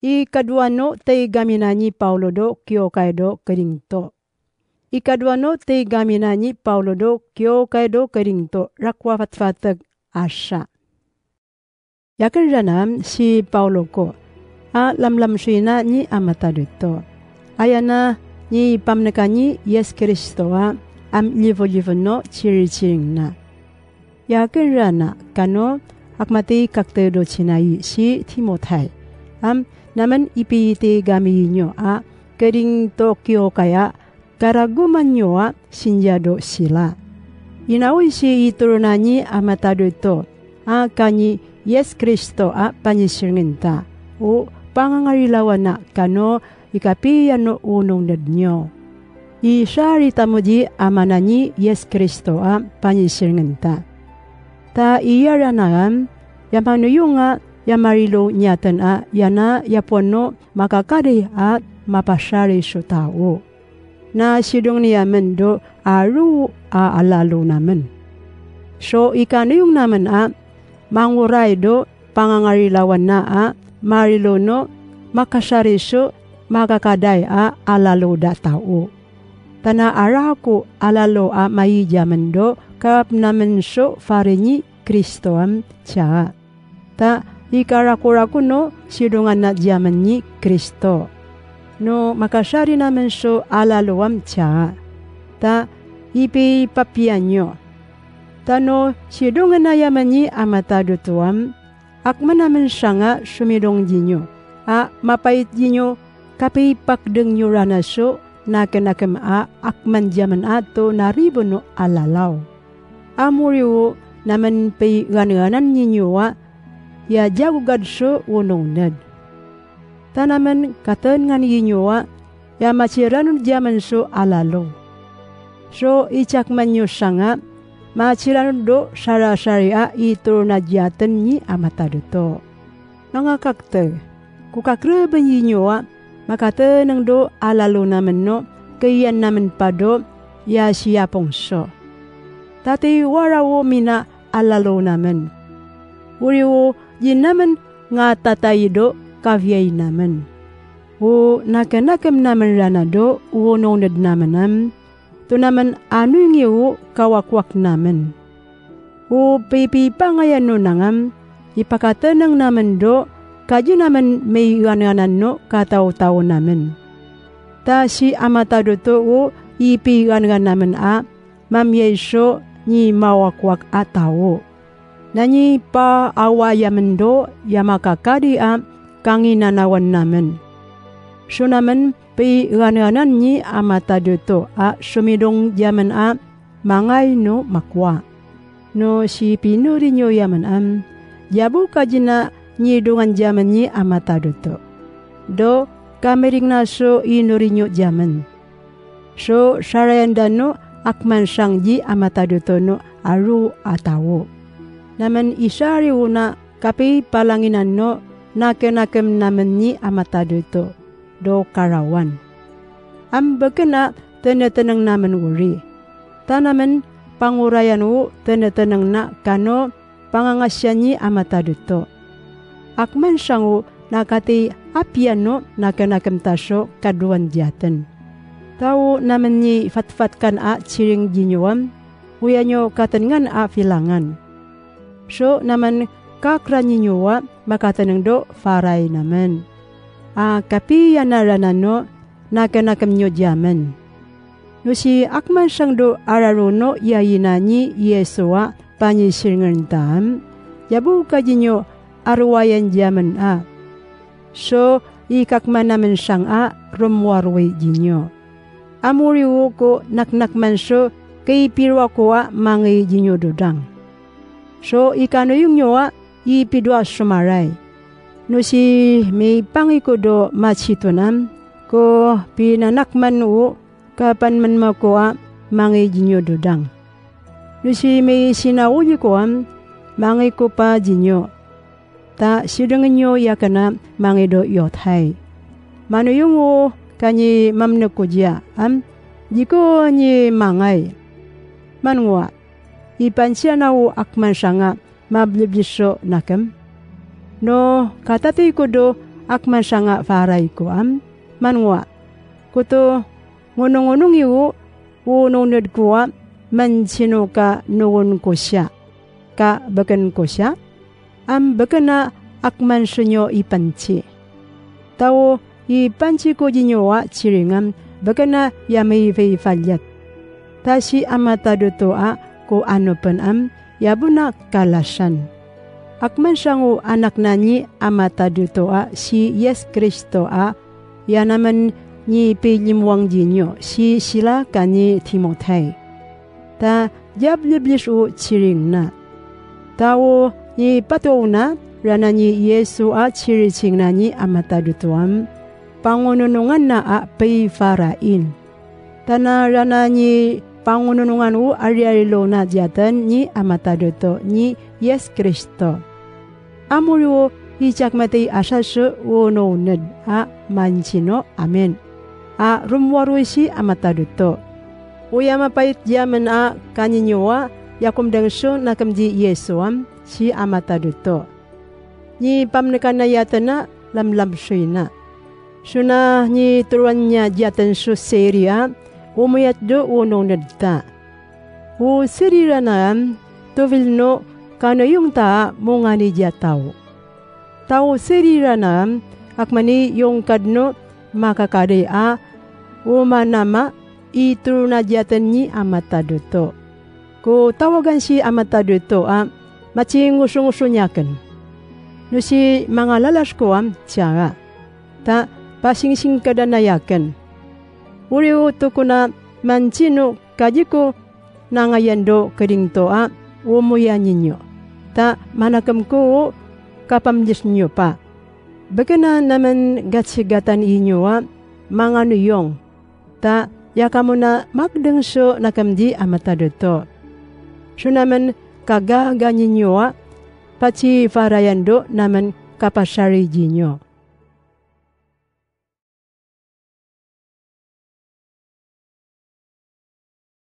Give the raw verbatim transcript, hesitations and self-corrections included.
Ikadowa no taigamina ni Paulo do kiyokay do Korinto. Ikadowa no taigamina ni Paulo do kiyokay do Korinto, rakwa fatfateg a sha. Yaken rana si Paulo ko, a lamlam so ina ni a matad oto. Aya na ni pamneka ni Yes Kristo a, am livo-livo no ciri-ciring na. Yaken rana kano, ak mati kaktedo cinai si Timotay. Am namen ipiti gami inyo a Korinto kiyokay a karagoman iyo a sindiya do sila. Inawi si itorona ni a matad oto, a kani Yes Kristo a panisiringen ta, o pangangarilawan a kano ikapiya no onong dad niyo. Isari tamo di a mana ni Yes Kristo a panisiringen ta. Ta iya rana am, ya manoyong a ya marilo niyaten a yana ya pono makakadi a mapasari so tao. Na sidong niyamen do aro a alalo namen. So ikanoyong namen a mangoray do pangangarilawan na a marilo no makasari so makakadi a alalo da tao. Tana arako alalo a mai diyamen do kap namen so fari ni Kristo am tiya. Ta ikarakorako no sidongan a diyamen ni Kristo. No makasari namen so alalo am tiya. Ta ipipapiya niyo. Ta no sidongan a yamen ni a matad oto am, akman amen sanga somidong diniyo a mapait diniyo kapipakdeng niyo rana so nakenakem a akman diyamen a to naribo no alalaw. Amori o namen piganeganan niyo a ya diyagogad so onong ned. Ta namen katengan niyo a ya maciranod diyamen so alalo. So icakman niyo sanga maciranod do sarasari a itorona diyaten ni a matad oto. Manga kakte, ko kakreben niyo a makateneng do alalo namen no keiyan namen pa do ya siyapong so. Tati wara o mina alalo namen. Ori o di namen ngatatay do kaviyai namen. O nakenakem namen rana do onong ned namen am, to namen anoyong iyo kawakwak namen. O pipipangaya no nangam, ipakateneng namen do kaji namen miganeganan no kataotao namen. Ta si a matad oto o ipiganegan namen a mamiyai so nimawakwak a tao. Na nipaawaya men do ya makakadi a kanginanawan namen. So namen piganeganan ni a matad oto a somidong diyamen a mangay no makowa. No si pinori niyo yamen am, diya bo kaji na nidongan diyamen ni a matad oto. Do kamiring na so inori niyo diyamen. So sarayan da no akman sangdi a matad oto no aro a tao. Namen isari o na kapipalanginan no nakenakem namen ni a matad oto do karawan. Ambeken a teneteneng namen ori. Ta namen pangorayan o teneteneng na kano pangangasiyan ni a matad oto. Akman sango na kati apiya no nakenakem ta so kadowan diyaten. Ta o namen ni fatfat kan a ciring diniyo am, oya niyo katenengan a filangan. So namen kakra niyo a makateneng do faray namen. A kapiya na rana no nakenakem niyo diyamen. No si akman sangdo araro no ya ina ni Yeso a panisiringen ta am, diya bo kaji niyo arowayan diyamen a. So ikakman amen sang a romowaroway diniyo. Amori o ko naknakman so kaipirowa ko a mangay diniyo dodang. So ikanoyong niyo a ipidowa so maray. No si mipangay ko do maciton am, ko pinanakman o kapanmen mako a mangay diniyo dodang. No si misinaoli ko am, mangay ko pa diniyo. Ta sidengen iyo iyaken a mangay do iyothay. Manoyong o kani mamnek ko diya am, di ko ni mangay. Mangowa, ipansiyana o akman sanga mablibli so nakem. No katatay ko do akman sangka farai ko am, man ngoa, koto ngonongonong iyo o nongned ko a, man sino ka nongon ko siya, ka beken ko siya, am beken a akman sino i pansi. Taw i pansi ko dino a siring am beken a iya mipifaliyat. Ta si Ama Tadto a ko anopen am iya bo na kalasan. Akman sango anak na ni Ama Tadto a si Yis Kristo a iya namen ni pilimowang dino si Sila ka ni Timotay. Ta diya blebles o siring na. Taw ni patow na rana ni Yisu a sirising na ni Ama Tadto am pangononongan na a pifarain. Tana rana ni pangononongan o ariyarilo na diyaten ni Ama Tadto ni Yis Kristo. Amori o i siya kmatay a sasr o nongned a man sino amin a romowa ron si Ama Tadto. O iya mapait diyamen a kanino a iya komdeng so nakem di Yisu am si Ama Tadto. Ni pamenekan na iyaten a lamlam so ina. So na ni toroan niya diyaten so siri a omoyat do o nongned ta. O siri rana am tofil no kanoyong ta a mongani diya taw. Taw siri rana am akman i yongkad no makakadi a oman ama i toroan a diyaten ni Ama Tadto. Ko tawagan si Ama Tadto a matsi ngosongoso niyaken. No si mangalalas ko am siya nga. Ta pasingsingkadan a iyaken. Ori o tokon a man sino ka di ko nangayan do keding to a omoya niyo. Ta manakem ko o kapamedis niyo pa. Beken a namen gatsigatan iyo a manganoyong. Ta iya kamo na makdeng so nakem di Ama Tadto. So namen kagaga niyo a patsifarayan do namen kapasari dino.